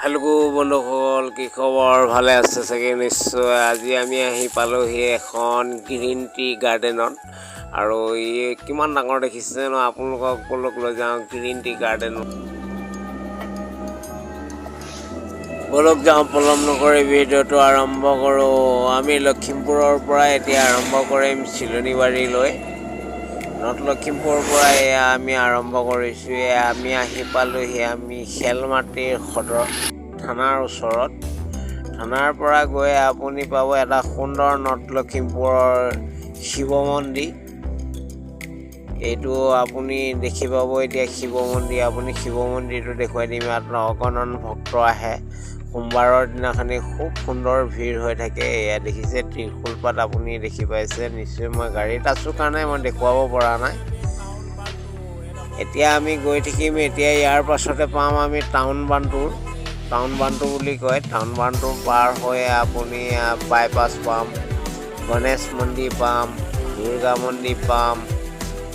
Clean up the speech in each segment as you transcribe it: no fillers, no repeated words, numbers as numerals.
Hello' বন্ধুসকল, কি খবৰ? ভালে আছে চাগে নিশ্চয়। আজি আমি আহি পালোহি এখন গ্ৰীণ টি গাৰ্ডেনত। আৰু ই কিমান ডাঙৰ দেখিছে ন? আপোনালোকক ব'লক লৈ যাওঁ গ্ৰীণ টি গাৰ্ডেনত। ব'লক যাওঁ, পলম নকৰি ভিডিঅ'টো আৰম্ভ কৰোঁ। আমি লখিমপুৰৰ পৰা এতিয়া আৰম্ভ কৰিম চিলনীবাৰীলৈ। নৰ্থ লখিমপুৰৰ পৰা এয়া আমি আৰম্ভ কৰিছোঁ। এয়া আমি আহি পালোহি আমি খেলমাটিৰ সদৰ থানাৰ ওচৰত। থানাৰ পৰা গৈ আপুনি পাব এটা সুন্দৰ নৰ্থ লখিমপুৰৰ শিৱ মন্দিৰ। এইটো আপুনি দেখি পাব এতিয়া শিৱ মন্দিৰ। আপুনি শিৱ মন্দিৰটো দেখুৱাই দিম। ইয়াত অগণন ভক্ত আহে। সোমবাৰৰ দিনাখনি খুব সুন্দৰ ভিৰ হৈ থাকে। এয়া দেখিছে ত্ৰিশূলপাত আপুনি দেখি পাইছে নিশ্চয়। মই গাড়ীত আছোঁ কাৰণে মই দেখুৱাব পৰা নাই। এতিয়া আমি গৈ থাকিম। এতিয়া ইয়াৰ পাছতে পাম আমি টাউন বান্টুৰ। টাউন বান্টু বুলি কয়। টাউন বান্টুৰ পাৰ হৈ আপুনি বাইপাছ পাম, গণেশ মন্দিৰ পাম, দুৰ্গা মন্দিৰ পাম।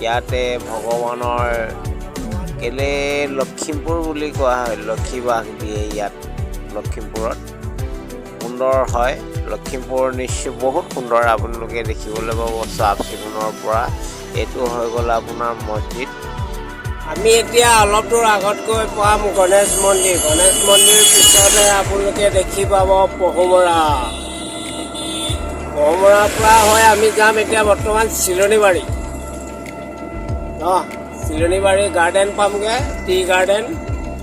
ইয়াতে ভগৱানৰ কেলে লখিমপুৰ বুলি কোৱা হয়, লক্ষী বাস দিয়ে ইয়াত লখিমপুৰত। সুন্দৰ হয় লখিমপুৰ, নিশ্চয় বহুত সুন্দৰ। আপোনালোকে দেখিবলৈ পাব চাফ চিকুণৰ পৰা। এইটো হৈ গ'ল আপোনাৰ মছজিদ। আমি এতিয়া অলপ দূৰ আগত গৈ পাম গণেশ মন্দিৰ। গণেশ মন্দিৰ পিছতে আপোনালোকে দেখি পাব পহুমৰা। পহুমৰাৰ পৰা হৈ আমি যাম এতিয়া বৰ্তমান চিলনীবাৰী। ন চিলনীবাৰী গাৰ্ডেন পামগৈ, টি গাৰ্ডেন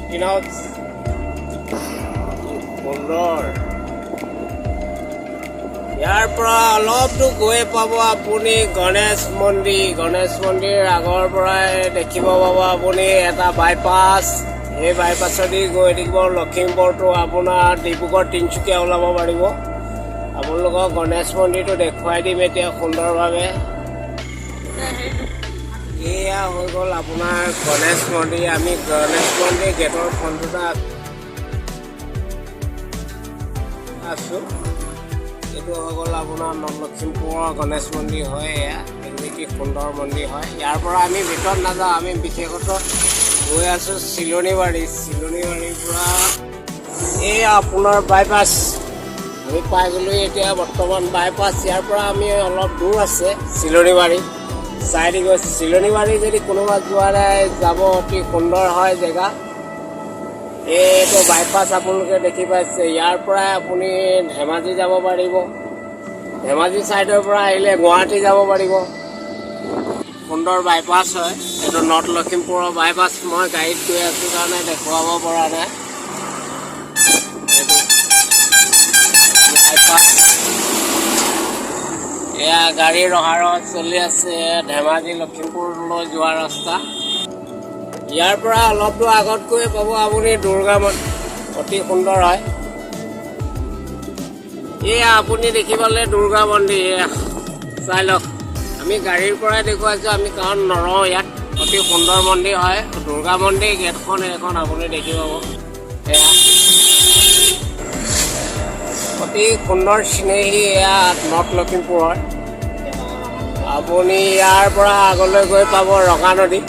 টি হাউচ সুন্দৰ। ইয়াৰ পৰা অলপ দূৰ গৈ পাব আপুনি গণেশ মন্দিৰ। গণেশ মন্দিৰ আগৰ পৰাই দেখিব পাব আপুনি এটা বাইপাছ। সেই বাইপাছেদি গৈ থাকিব লখিমপুৰটো আপোনাৰ ডিব্ৰুগড় তিনিচুকীয়া ওলাব পাৰিব। আপোনালোকক গণেশ মন্দিৰটো দেখুৱাই দিম এতিয়া সুন্দৰভাৱে। এয়া হৈ গ'ল আপোনাৰ গণেশ মন্দিৰ। আমি গণেশ মন্দিৰ গেটৰ ফ্ৰণ্টতে আছোঁ। এইটো হৈ গ'ল আপোনাৰ নৰ্থ লখিমপুৰৰ গণেশ মন্দিৰ হয়। এয়া কি সুন্দৰ মন্দিৰ হয়। ইয়াৰ পৰা আমি ভিতৰত নাযাওঁ। আমি বিশেষত গৈ আছোঁ চিলনীবাৰী। চিলনীবাৰীৰ পৰা এই আপোনাৰ বাইপাছ আমি পাই গ'লোঁ এতিয়া বৰ্তমান বাইপাছ। ইয়াৰ পৰা আমি অলপ দূৰ আছে চিলনীবাৰী। চাই দিব চিলনীবাৰী, যদি কোনোবা যোৱা নাই যাব, অতি সুন্দৰ হয় জেগা। এইটো বাইপাছ আপোনালোকে দেখি পাইছে। ইয়াৰ পৰাই আপুনি ধেমাজি যাব পাৰিব। ধেমাজি ছাইডৰ পৰা আহিলে গুৱাহাটী যাব পাৰিব। সুন্দৰ বাইপাছ হয় এইটো নৰ্থ লখিমপুৰৰ বাইপাছ। মই গাড়ীত গৈ আছোঁ কাৰণে দেখুৱাব পৰা নাই। এইটো বাইপাছ। এয়া গাড়ী ৰহাৰত চলি আছে ধেমাজি লখিমপুৰলৈ যোৱা ৰাস্তা। ইয়াৰ পৰা অলপ দূৰ আগত গৈ পাব আপুনি দুৰ্গা মন্দিৰ, অতি সুন্দৰ হয়। এয়া আপুনি দেখি পালে দুৰ্গা মন্দিৰ। এয়া চাই লওক, আমি গাড়ীৰ পৰাই দেখুৱাইছোঁ আমি, কাৰণ নৰওঁ ইয়াত। অতি সুন্দৰ মন্দিৰ হয় দুৰ্গা মন্দিৰ। গেটখন এইখন আপুনি দেখি পাব। এয়া অতি সুন্দৰ চিনেৰী এয়া নৰ্থ লখিমপুৰৰ। আপুনি ইয়াৰ পৰা আগলৈ গৈ পাব ৰঙা নদী।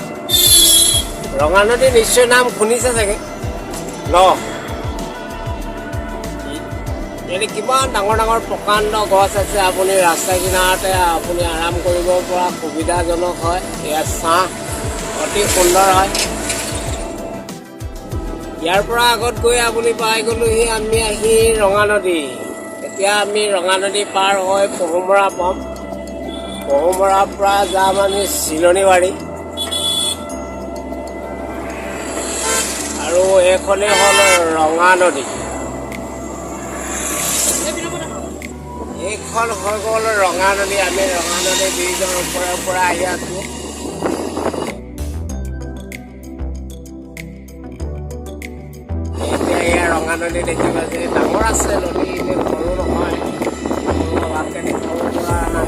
ৰঙা নদী নিশ্চয় নাম শুনিছে চাগে ন? ইয়াতে কিমান ডাঙৰ ডাঙৰ প্ৰকাণ্ড গছ আছে। আপুনি ৰাস্তা কিনাৰতে আপুনি আৰাম কৰিব পৰা সুবিধাজনক হয়। ইয়াত ছাঁ অতি সুন্দৰ হয়। ইয়াৰ পৰা আগত গৈ আপুনি পাই গ'লোহি আমি আহি ৰঙা নদী। এতিয়া আমি ৰঙা নদী পাৰ হৈ পহুমৰা পাম। পহুমৰাৰ পৰা যাম আমি চিলনীবাৰী। আৰু এইখনেই হ'ল ৰঙা নদী। এইখন হৈ গ'ল ৰঙা নদী। আমি ৰঙা নদী ব্ৰিজৰ ওপৰৰ পৰা আহি আছো। এতিয়া এয়া ৰঙা নদী দেখি পাইছে। ডাঙৰ আছে নদী, এনেই সৰু নহয়। ভালকে দেখাব পৰা নাই।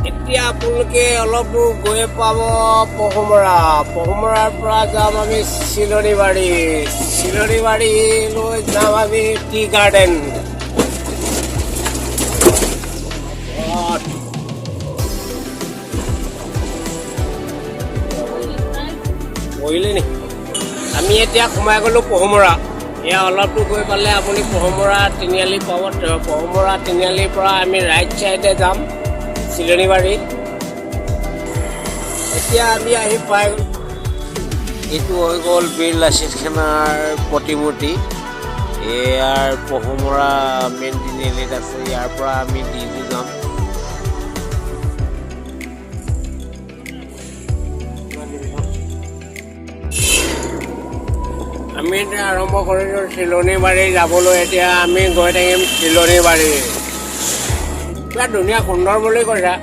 এতিয়া আপোনালোকে অলপ দূৰ গৈ পাব পহুমৰা। পহুমৰাৰ পৰা যাম আমি চিলনীবাৰী। চিলনীবাৰীলৈ যাম আমি টি গাৰ্ডেন। পৰিলে নেকি? আমি এতিয়া সোমাই গ'লোঁ পহুমৰা। এয়া অলপ দূৰ গৈ পালে আপুনি পহুমৰা তিনিআলি পাব। পহুমৰা তিনিআলিৰ পৰা আমি ৰাইট চাইডে যাম চিলনীবাৰী। এতিয়া আমি আহি পাই গ'লোঁ। এইটো হৈ গ'ল বীৰ লাচিত সেনাৰ প্ৰতিমূৰ্তি। ইয়াৰ পহুমৰা মেইন তিনিআলিত আছে। ইয়াৰ পৰা আমি ডিজু যাম। আমি এতিয়া আৰম্ভ কৰিছোঁ চিলনীবাৰী যাবলৈ। এতিয়া আমি গৈ থাকিম চিলনীবাৰী। বিৰাট ধুনীয়া সুন্দৰ বুলি কৈছে।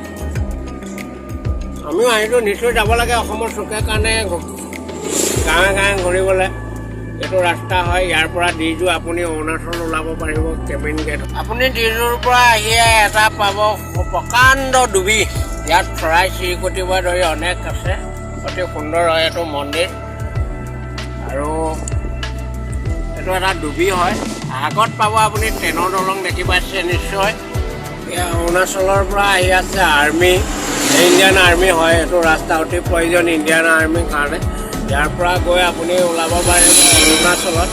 আমিও আহিছোঁ, নিশ্চয় যাব লাগে অসমৰ চুকে কাণে, গাঁৱে গাঁৱে ঘূৰিবলৈ। এইটো ৰাস্তা হয়। ইয়াৰ পৰা ডিজু আপুনি অৰুণাচল ওলাব পাৰিব, কেবিন গেট। আপুনি ডিজুৰ পৰা আহিয়ে এটা পাব প্ৰকাণ্ড ডুবি। ইয়াত চৰাই চিৰিকটিৰ পৰা ধৰি অনেক আছে। অতি সুন্দৰ হয় এইটো মন্দিৰ আৰু এইটো এটা ডুবি হয়। আগত পাব আপুনি ট্ৰেইনৰ দলং, দেখি পাইছে নিশ্চয়। এয়া অৰুণাচলৰ পৰা আহি আছে আৰ্মি, ইণ্ডিয়ান আৰ্মি হয়। এইটো ৰাস্তা অতি প্ৰয়োজন ইণ্ডিয়ান আৰ্মিৰ কাৰণে। ইয়াৰ পৰা গৈ আপুনি ওলাব পাৰিব অৰুণাচলত।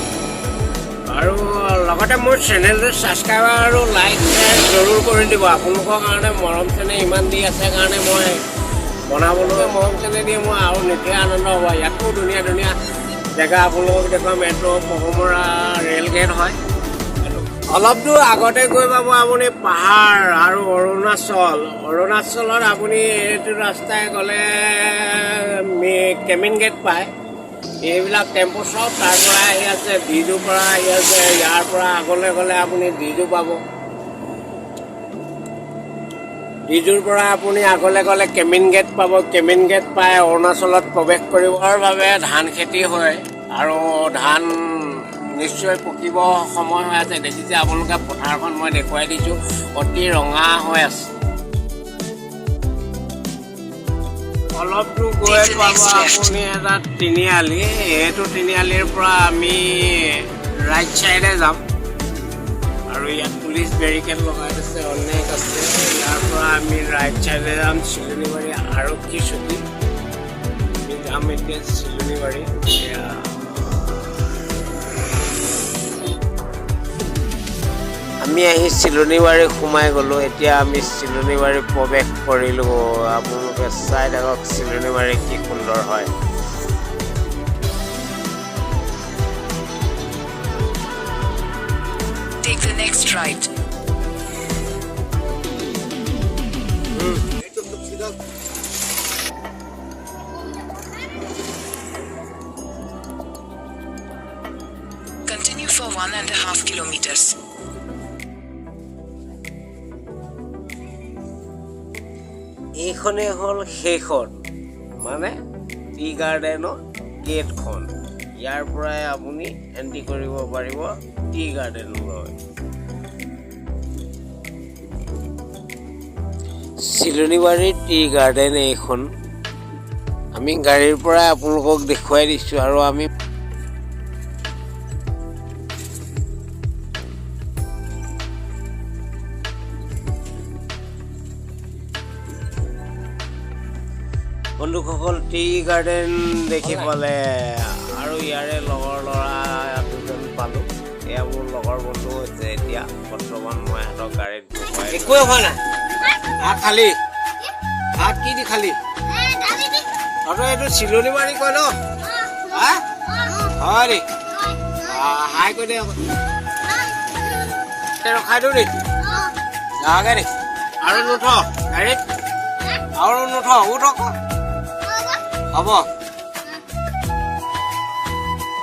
আৰু লগতে মোৰ চেনেলটো ছাবস্ক্ৰাইব আৰু লাইক, শ্বেয়াৰ জৰুৰ কৰি দিব। আপোনালোকৰ কাৰণে মৰম চেনেহ ইমান দি আছে কাৰণে মই বনাবলৈ মৰম চেনেহ দিয়ে মই আৰু নিশ্চয় আনন্দ হ'ব। ইয়াতো ধুনীয়া ধুনীয়া জেগা আপোনালোকক দেখুৱাম। এইটো পহুমৰা ৰেল গেট হয়। এইটো অলপ দূৰ আগতে গৈ পাব আপুনি পাহাৰ আৰু অৰুণাচল। অৰুণাচলত আপুনি এইটো ৰাস্তাই গ'লে কেমিন গেট পায়। এইবিলাক টেম্পু চব তাৰ পৰা আহি আছে, ডিজুৰ পৰা আহি আছে। ইয়াৰ পৰা আগলৈ গ'লে আপুনি ডিজু পাব। ডিজুৰ পৰা আপুনি আগলৈ গ'লে কেমিন গেট পাব। কেমিন গেট পাই অৰুণাচলত প্ৰৱেশ কৰিবৰ বাবে ধান খেতি হয় আৰু ধান নিশ্চয় পকিব সময় হৈ আছে। দেখিছে আপোনালোকে, পথাৰখন মই দেখুৱাই দিছোঁ, অতি ৰঙা হৈ আছে। অলপ দূৰ গৈ Take the পাব next left. আপুনি এটা তিনিআলি। এইটো তিনিআলিৰ পৰা আমি ৰাইট চাইডে যাম আৰু ইয়াত পুলিচ বেৰিকেড লগাই দিছে, অনেক আছে। ইয়াৰ পৰা আমি ৰাইট চাইডে যাম, চিলনীবাৰী আৰক্ষী চকী। আমি যাম এতিয়া চিলনীবাৰী। এয়া আমি আহি চিলনীবাৰী সোমাই গ'লোঁ। এতিয়া আমি চিলনীবাৰী প্ৰৱেশ কৰিলোঁ। আপোনালোকে চাই থাকক চিলনীবাৰী কি সুন্দৰ হয়। Take the next right. Continue for 1.5 kilometers. এইখনেই হ'ল সেইখন মানে টি গাৰ্ডেনৰ গেটখন। ইয়াৰ পৰাই আপুনি এণ্ট্ৰি কৰিব পাৰিব টি গাৰ্ডেনলৈ। চিলনীবাৰী টি গাৰ্ডেন এইখন। আমি গাড়ীৰ পৰাই আপোনালোকক দেখুৱাই দিছোঁ। আৰু আমি বন্ধুসকল টি গাৰ্ডেন দেখি পালে আৰু ইয়াৰে লগৰ ল'ৰা দুজন পালোঁ। এয়া মোৰ লগৰ বন্ধু হৈছে। এতিয়া বৰ্তমান মই সিহঁতৰ গাড়ীত বহুৱাই। একোৱে হোৱা নাই। ভাত খালি? ভাত কি দি খালি তহঁতৰ? এইটো চিলনী মাৰি কয় ন? হা, হয় নি? হাই কৈ দে আকৌ। ৰখাই দিওঁ নি? যাগে নি? আৰু নুঠ গাড়ীত, আৰু নুঠ। উঠ আকৌ। হ'ব।